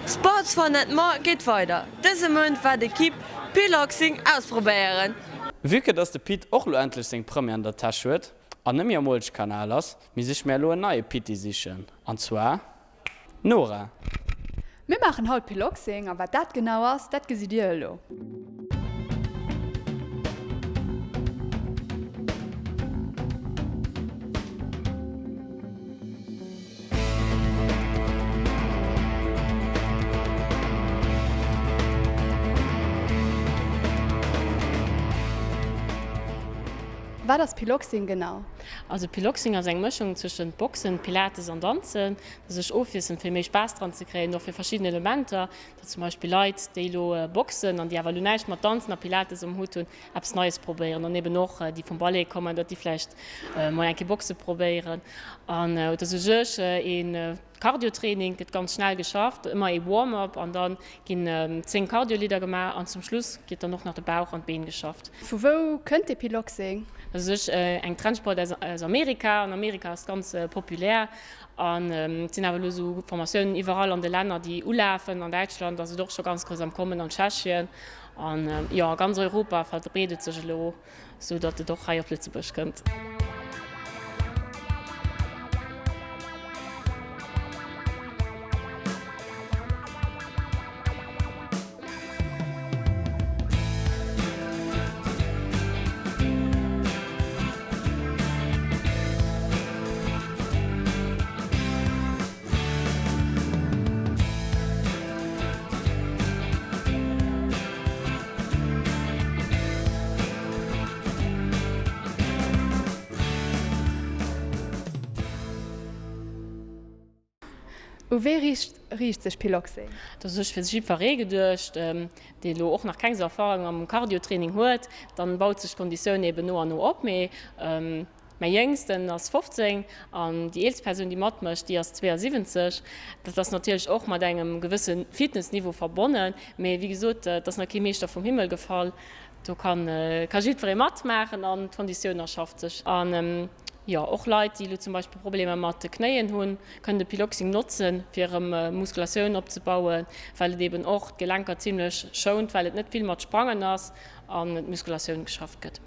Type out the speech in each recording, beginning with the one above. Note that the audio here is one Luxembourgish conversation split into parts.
Sports Fun and More geet weider. Dëse Mount war d'Equipe Piloxing ausprobéieren. Vue que dass de Pit och lo endlech seng Première an der Täsch huet an net méi am Molchkanal ass, misst ech mär lo en neie Pitti sichen, an zwar d'Nora. Mir maachen haut Piloxing a wat dat genau ass, dat gesitt dir elo. Wat ass Piloxing genau? Also Piloxing ass eng Mëschung zwëschent Boxen, Pilates an Danzen. Dat ass sech ofwiesselnd fir méi Spaass dran ze kréien, och fir verschidden Elementer, datt zum Beispill Leit déi elo boxen an déi awer elo näischt mat Danzen a Pilates um Hutt hunn, eppes Neies probéieren an eben och déi vum Ballet kommen, datt déi vläicht mol eng Kéier Boxe probéieren an et ass u sech ee Cardio-Training, gëtt ganz schnell geschafft, ëmmer ee Warm-up an da ginn 10 Cardio-Lidder gemaach an zum Schluss gëtt dann och nach de Bauch an d'Been geschafft. Vu wou kënnt dee Piloxing? Dat ass u sech eng Trendsport aus Amerika. An Amerika ass et ganz populär an et sinn awer elo esou Formatiounen iwwerall an de Länner, déi ulafen. An Däitschland ass et och scho ganz grouss am Kommen, an Tschechien an jo a ganz Europa verbreet et sech elo. Sou datt et och hei op Lëtzebuerg kënnt. U wee riicht sech Piloxing? Dat ass fir jiddweree geduecht, dee lo och nach keng sou Erfarung am Cardio-Training huet. Dann baut sech d'Konditioun eben no an no op. Mee Mäi Jéngsten ass 15 an déi eelst Persoun, déi matmécht, déi ass 72. Dat ass natierlech och mat engem gewësse Fitnessniveau verbonnen, mee wéi gesot, et ass nach kee Meeschter vum Himmel gefall. Do ka jiddweree matmaachen an d'Konditioun erschafft sech. An jo, och Leit, déi elo zum Beispill Problemer mat de Knéien hunn, kënnen de Piloxing notzen, fir erëm Muskulatioun opzebauen, well et eben och d'Gelenker zimmlech schount, well et net vill mat Sprangen ass an d'Muskulatioun geschafft gëtt.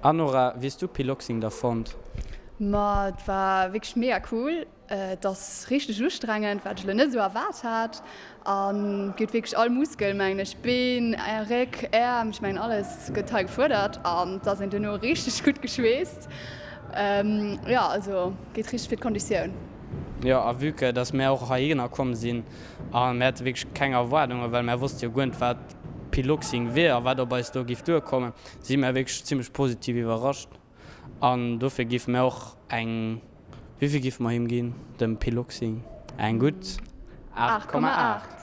A Nora, wéi hues du Piloxing da fonnt? Ma et war wierklech mega cool. Et ass richteg ustrengend, wat ech elo net esou erwaart hat. An geet wierklech all Muskel, mengen ech, Been, Réck, Äerm, ech mengen alles gëtt hei gefuerdert an et ass een duerno richteg gutt geschweesst. Jo, also geet richteg fir d'Konditioun. Jo, a vue que dass mär och heihinner komm sinn a mär hate wierklech keng Erwaardungen, well mär wosste jo guer net, wat Piloxing wier a wat op eis do giff duerkommen, si mär wierklech zimmlech positiv iwwerrascht. An dofir giffe mär och eng, wéivill giffe mer him ginn, dem Piloxing? Eng gutt 8,8.